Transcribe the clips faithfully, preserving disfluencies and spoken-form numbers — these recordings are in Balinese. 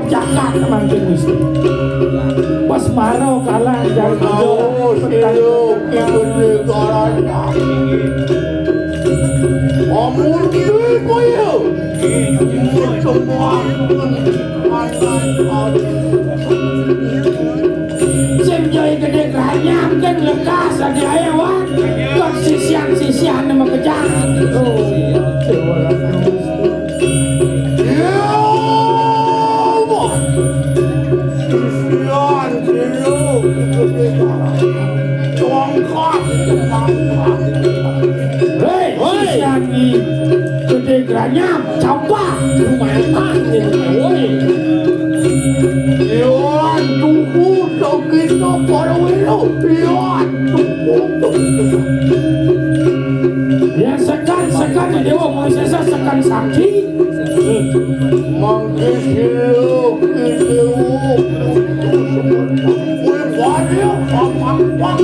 Jagat mangkin Gusti. Pas maro kalah jang. Oh, silo kita negara. Amun di koyo. Semua pun. Sing jai gedé granyam kan lekas lagi ae, Wan. Kok sisian-sisian makejang. Oh. Ya Allah. Sisian, sisian. Tongkat. Hei, sisian ni gedé granyam. Coba, lumayan banget, woi. Iwan tuku tau kita para wiro. Iwan tuku. Ya, sekan, sekan, ya, Dewa, mau sesa sekan sakti. Mangke silo, Dewa. Woi, pada, papak, papak.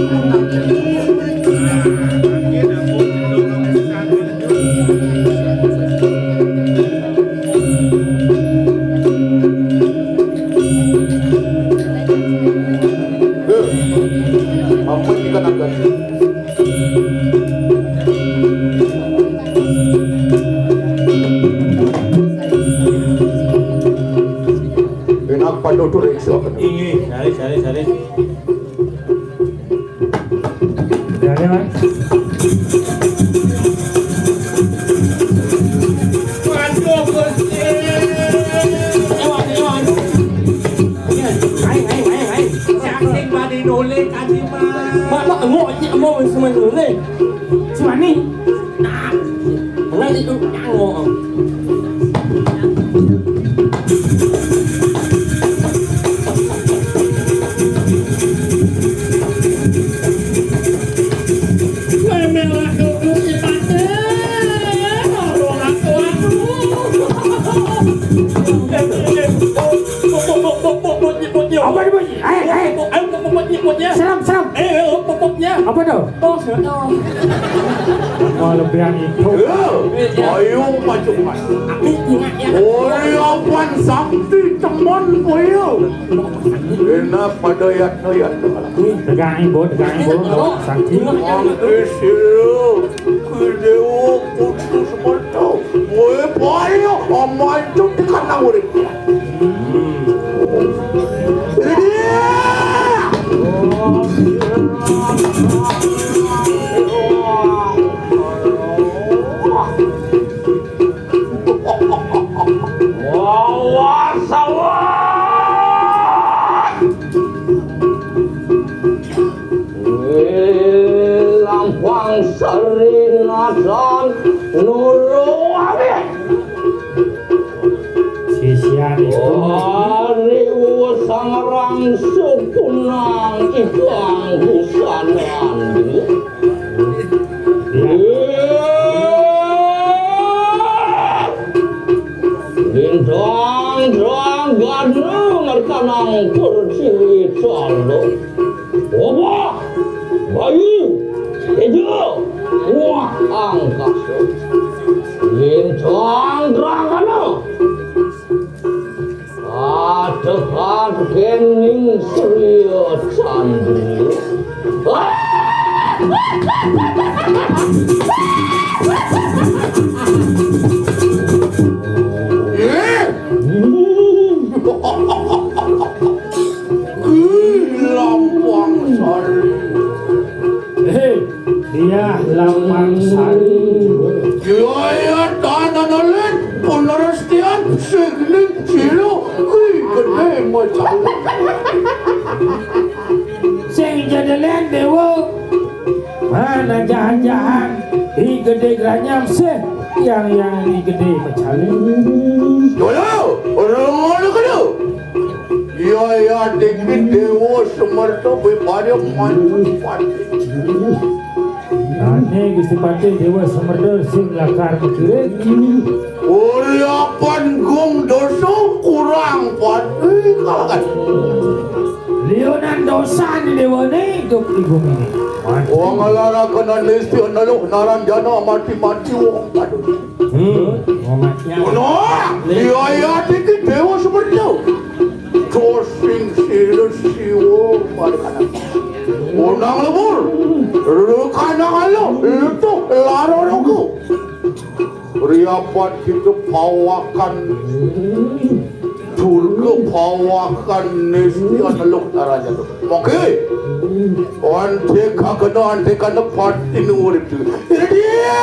Ampun, ikan angkat. Enak pada tuh, Rek, silakan. Inggih, sare, sare, sare. Ya, ya, Mas. Waduh, Gusti. Ewan, ewan. Ayo, ayo, ayo, ayo. Siapa sing bani nulis tadi, Mas? Mak, mak, emo, emo, emo, wis semen nulis. Suwani. Nah, ora itu nyango. Memelah dulu sipate. Aduh, aduh, aduh. Apa ini, Bos? Eh, eh. Ayo, ayo, ayo, ayo, ayo. Seram, seram. Eh, eh, pupuknya. Apa tuh? Oh, sudah. Wah, lebih yang itu. Ayo, maju, Mas. Aku ingat ya. Ori apan sakti teman koyo. Enak pada yatno-yatno. Tegang, Bo, tegang, Bo. Sakti. Mangke sira, Dewa Kudu Semerta. Kowe payo amancut di kandang urip. Awas, awas! Lampang Sari Nasan Nurwabih. Sisian itu. Ari uwes sangrang sukunang ikang busanan. Ya. Lintang dragana merkanang pertiwi calo. Wabah, bayu, tejo, wah angkasa. Lintang dragana. Adehan kening Surya Candra. Lampang Sari. Hei, dia Lampang Sari. Yo, ya, tanah nalit, penerastian, signing, cilo, kui, gede, macam. Sing jadelen, Dewa. Mana jahan-jahan, di gede geranyam, sih, yang, yang di gede macam. Yo, yo, orang mana kena? Ya, ya, dikit Dewa Semerta bepada mantan pati. Ane Gusti Patih Dewa Semerta sing lakar mikirin. Uriapan gong dosa kurang pati kalangan. Lionan dosa ni Dewa ni hidup di bumi ni. Wong lara kena nisti analuk naranjana mati-mati wong pati. Hmm. Wong mati. Ono, iya, iya, dikit Dewa Semerta. Halo, lutuh, lara rogo. Riapan kita pawakan Durga, pawakan Nesti, anu luk daraja tu. Mangke. Ante kakena, ante kana pati nurip tu. Ini dia.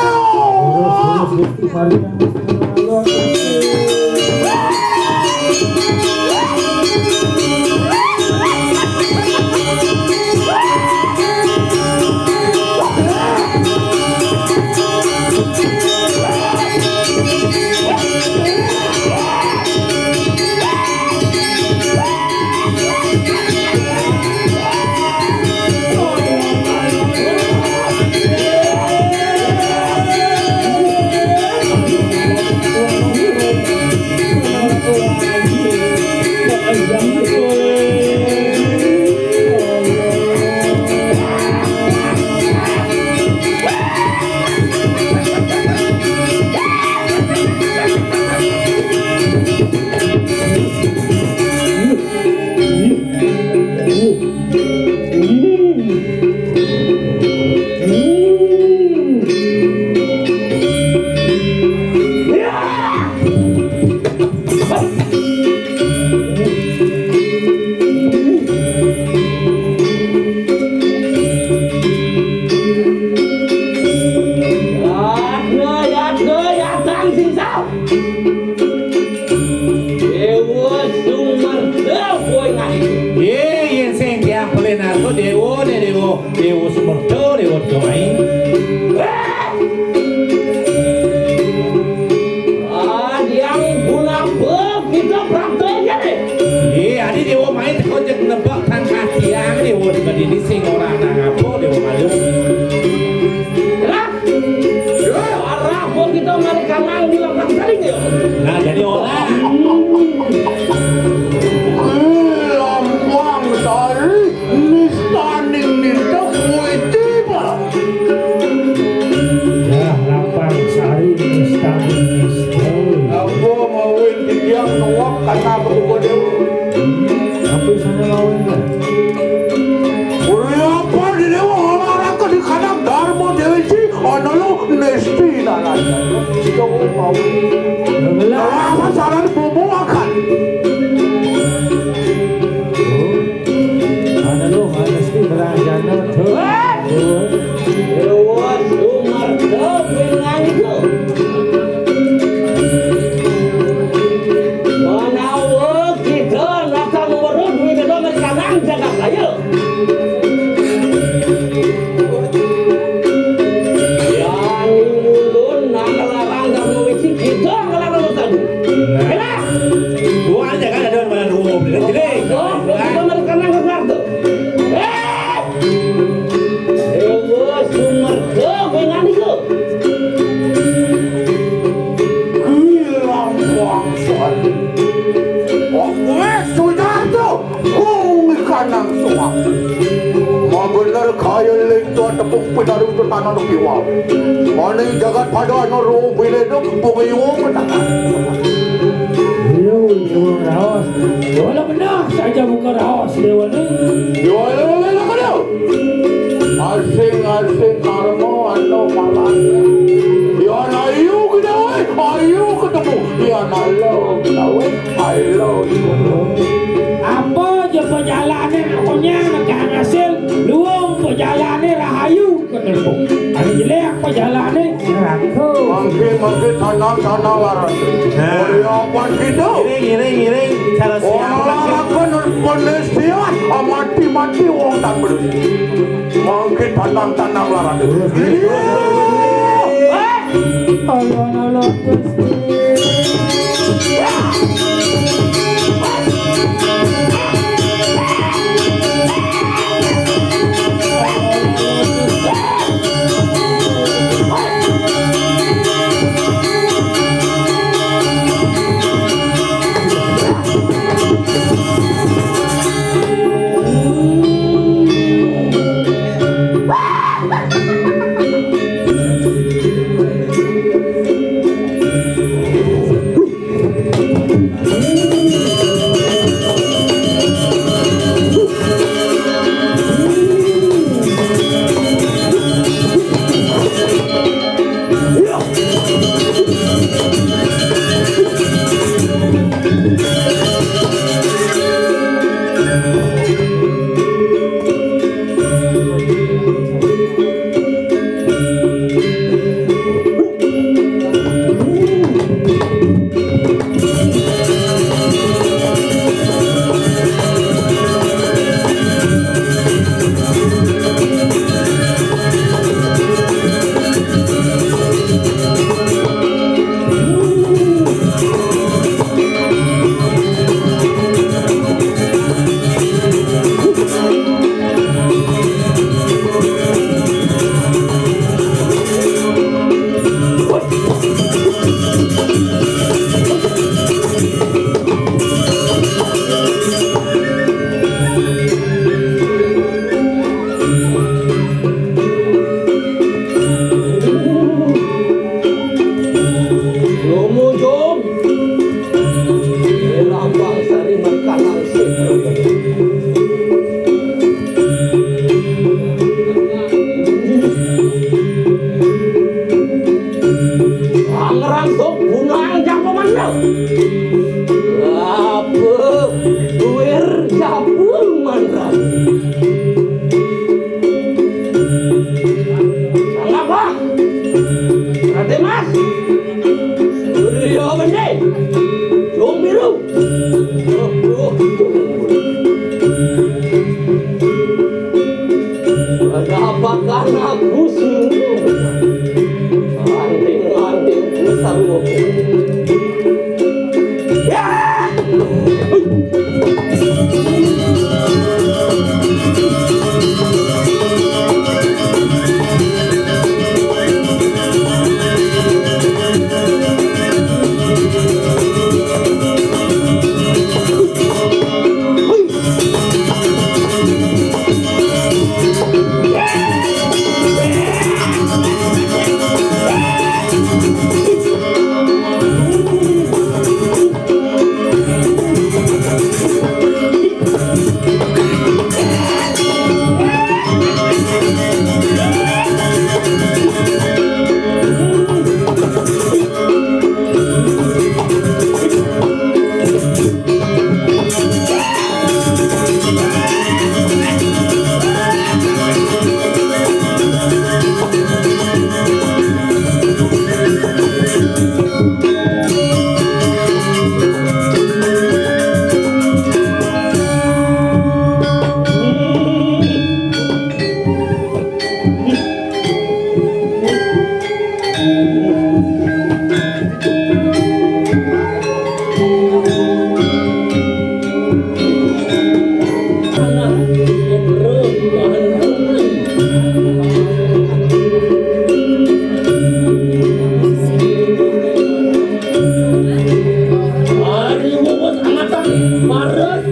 Yadna, yadna, yadang sing sah. Dewa Sumerta, boy ngadi. Ye, yen sing tiang pelih narko, dewa ne dewa, dewa Sumerta, dewa Doai. Ah, diang guna apa kita praktek ya, deh? Ye, adi dewa main teko jek nebak tangkah tiang, dewa di sing ora nang apa, dewa malu. Lah, arah pun kita mari kanang di lampang saling ya. Nah, jadi orang. Lampang sari, nistaning nista kuwi tiba. Ya, lampang sari, nistaning nista. Apa mawin tiang nuwak kana apa dewa? Apa sana mawin, kan? Uriapa di dewa ngarahake di kanang Dharma Dewi si, ana lo Nesti Narayana. Kita mau. Ngelah. Apa saran bubu akan? Oh. Ana lo, ana Nesti Narayana, tuh. Wah! Tuh. Dewa Sumarga pinanggih. Manawa kita natang weruh Widada mrikanang jagat raya. Yan ulun nang larang Dharma Wiji kita ngelarang tadi. Enak. Bukan jagat ada mana dulu. Jadi, oh, kita mrikanang ke Narta. Eh! Dewa Sumerga pinanggih. Gilang wangsan. Oh, kowe Sudarjo, kung ikanang suwak. Mabener kaya lento tepung pinaru tetanana piwal. Maning jagat pada ana roh bileduk, pengiwu petangan. Iya, iya, raos. Wala benar saja buka raos, Dewa ni. Iya, iya, iya, iya, iya. Asing-asing karma anu malang. Ya, ayu kita, woi, ayu ketemu. Ya, halo kita, woi, halo. Apa je pejalanan akonya nak hasil, luung pejalanan rahayu ketemu. Ari jelek pejalanan neraka. Mangkin, mangkin tanam, tanam laras. Nah. Oleh apa kita? Ngiring, ngiring, ngiring. Cara siap. Orang akan penelitian, mati-mati wong tak bersih. Mangke tanang-tanang larang. Iya. Alon-alon Gusti.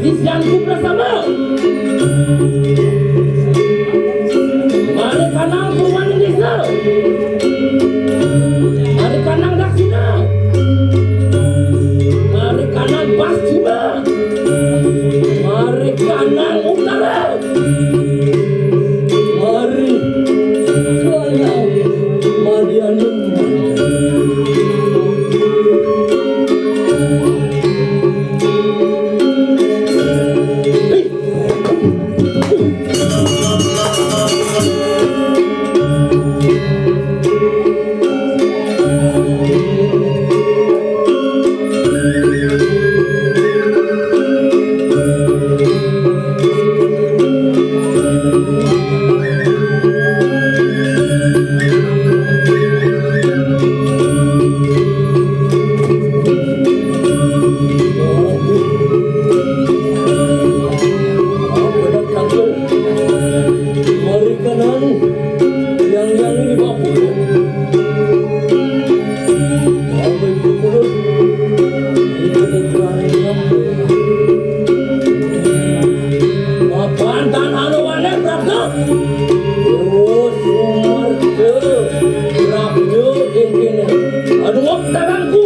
Yang ku prasama. Mari kanang purwaning désa. Mari kanang daksina. Mari kanang pascima. Mari kanang utara. Mari kanang madianing. Mari kanang yang yang ini bapak. Apa itu mulut? Ini kedengarannya. Apaan tan anu wané, Prapta? Dewa Sumarga, Prapta ing kéné. Aduh, ngop tanganku.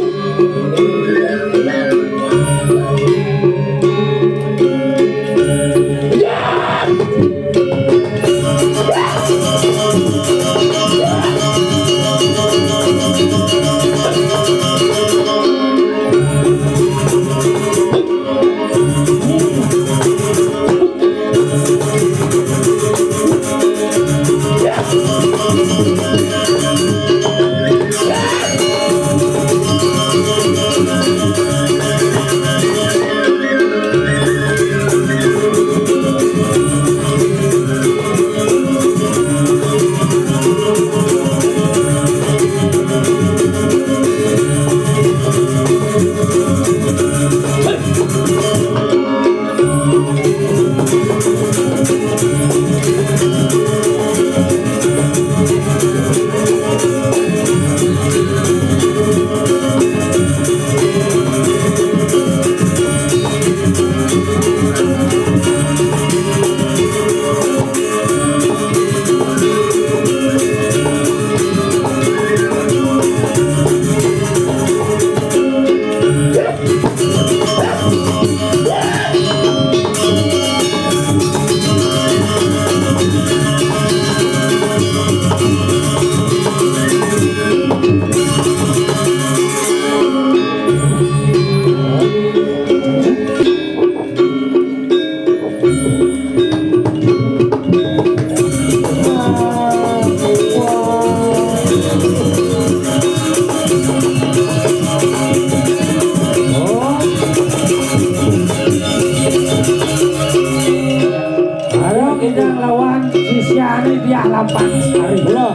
Ayo kita nglawan sisiané Diah Lampang Sari. Lho.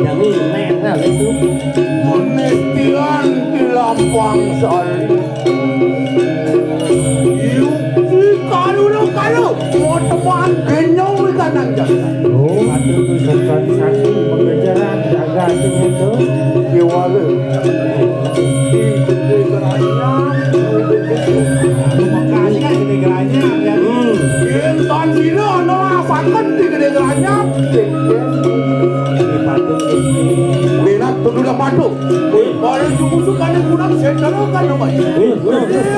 Jani meneh itu. Menistian di Lampang Sari. Yuk, di kalu lo kalu. Mau teman genyong di kanan jalan. Oh, aduh, tuh sekali satu pengejaran jaga tuh itu. Kiwale. Di Gedé Geranyam. Aduh, makasih kan Gedé Geranyam, ya. Hmm. Yén tan dina ana lapakan di Gedé Geranyam. Di Patung Gedé. Wirat kudu dah Patung. Bareng jumusuh kali kurang sétara kan, Mas? Wih, wih, wih.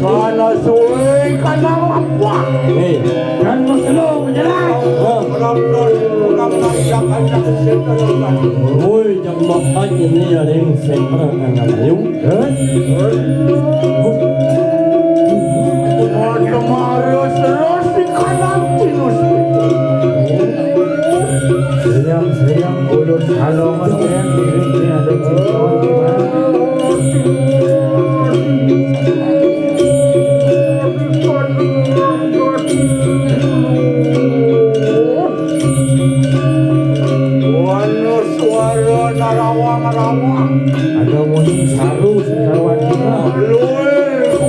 Sana suwe kanang lampah. Hei, kan makelo menjelang. Hah? Woi, jam bakat ini ada yang sempra kanang mayung. Hah? Kemarin terus di kanang tinus. Sayang, sayang, ulun halongan, sayang, diri ini ada cinta gimana? Wana suara narawang-rawang. Ada muni saru sing karuan kita. Luwih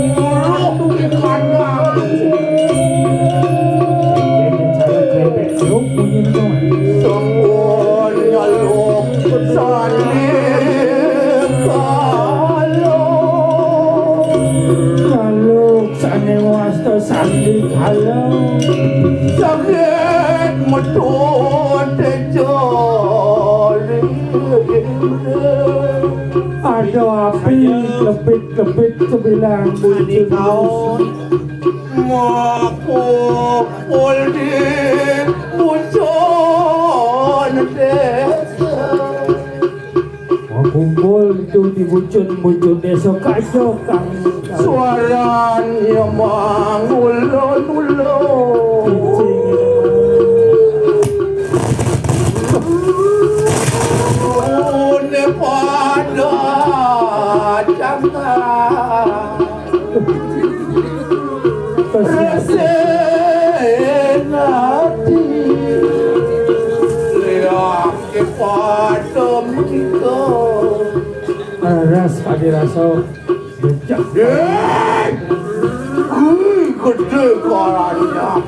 Sandi kala. Saged metu tejo. Ada api lebit-lebit sebilang bunyi kaon. Mako uldi bucon desa. Makumpul itu di bucun-bucun desa kajo kang. Suaranya mangulon-ulon. Cicing. Une pada cangkang. Resenati. Lihat kepada menikah. Ras kadi rasa. Bejak. Hei! Kui gede karanya.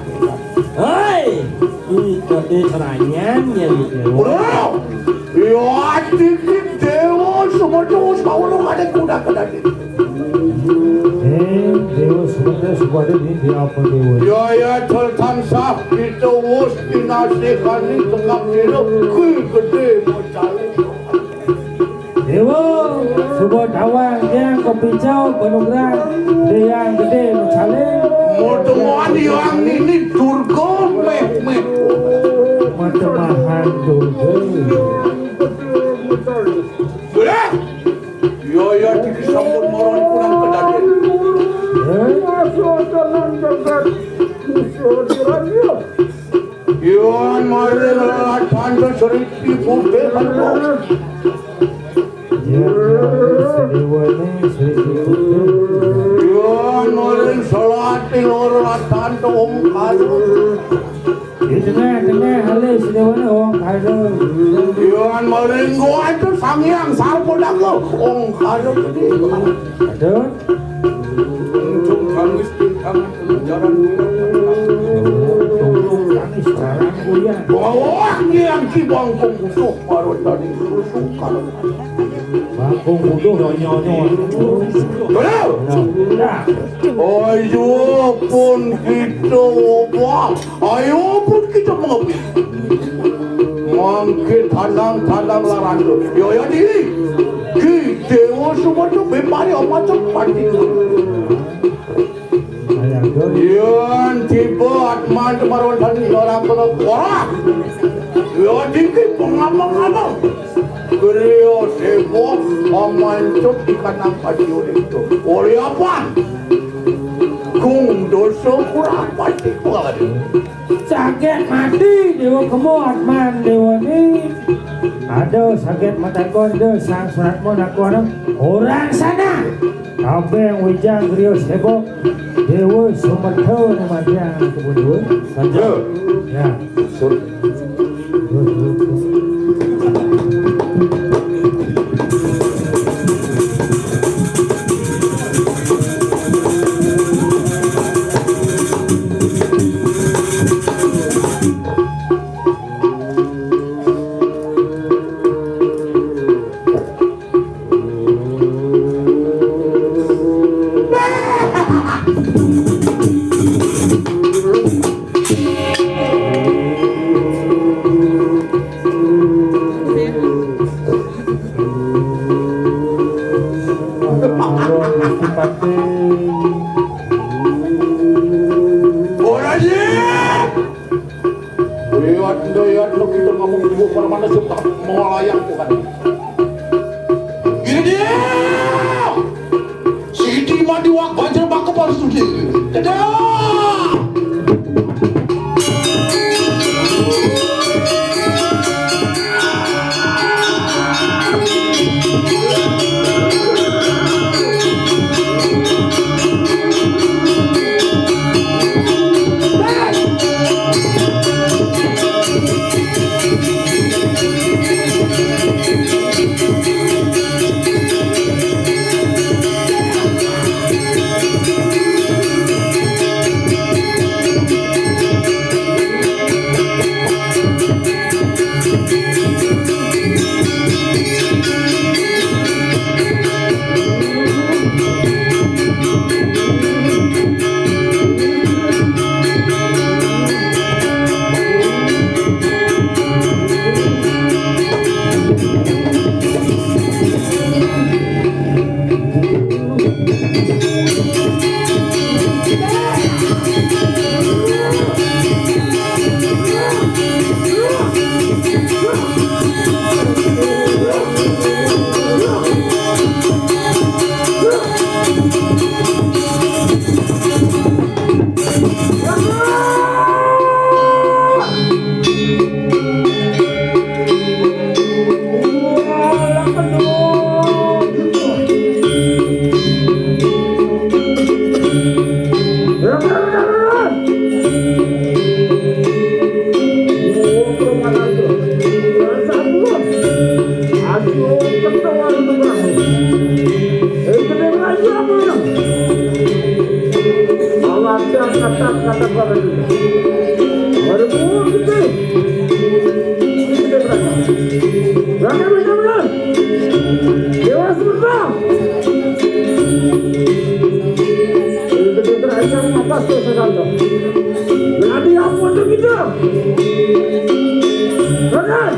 Hei! Kui gede karanya, ya, gitu. Udah. Ya, dikit dewa semedo, sepaulung ada kuda kedadi. Eh, dewa semedo, sepaulung ini dia apa dewa? Ya, ya, tertansah kita wus dinasihani tengah kira, kui gede mencari. Dewa, suba tawang yang kopicau penugrah, yang gede mencari. Mau temuan yang ini Durga meh, meh. Matemahan Durga. Sudah. Yo, yo, iki sampun mara kurang kedadian. Eh? Iwan maring laladan sering dibutuh. Ya, ya, sedewane sering dibutuh. Iwan maring salat ing laladan omkar. Di tengah-tengah halus dewane wong karo. Iwan maring gua itu Sang Hyang Sarpadaka wong karo gede. Aduh. Untung kamis pintangan kejaran. Untung kamis jalan kuliah. Wah, Hyang Ki Bangkung butuh marot dari rusuk karo. Bangkung butuh nyonya. Halo. Nah. Ayo pun kita ubah. Ayo pun kita mengepi. Mangke tandang-tandang larando. Yo ya diri. Ki Dewa Sumanto bepari omato pati. Yan tiba Atman kemaron tadi orang kena korah. Yo dikit pengabang-abang. Griya sebo amancut di kanang padi urip to. Uriapan. Gung dosa kurang pati kuwi. Saget mati Dewa Kemo Atman Dewa ni. Ada saget matakon de sang suratmu nakon orang sana. Kabeh wijang griya sebo. Dewa Sumetha namadiang kebun dua. Saja. Ya. Sur. Ora, Ji! Lihat, lihat, lo kita ngomong ibu permana suka melayang, bukan? Ini dia! Siti Madiwak Banjar Bangkepal Studi. Dadah! Dewa Sunda. Itu kita aja ngapas tuh sekarang. Berarti apa tuh kita? Benar.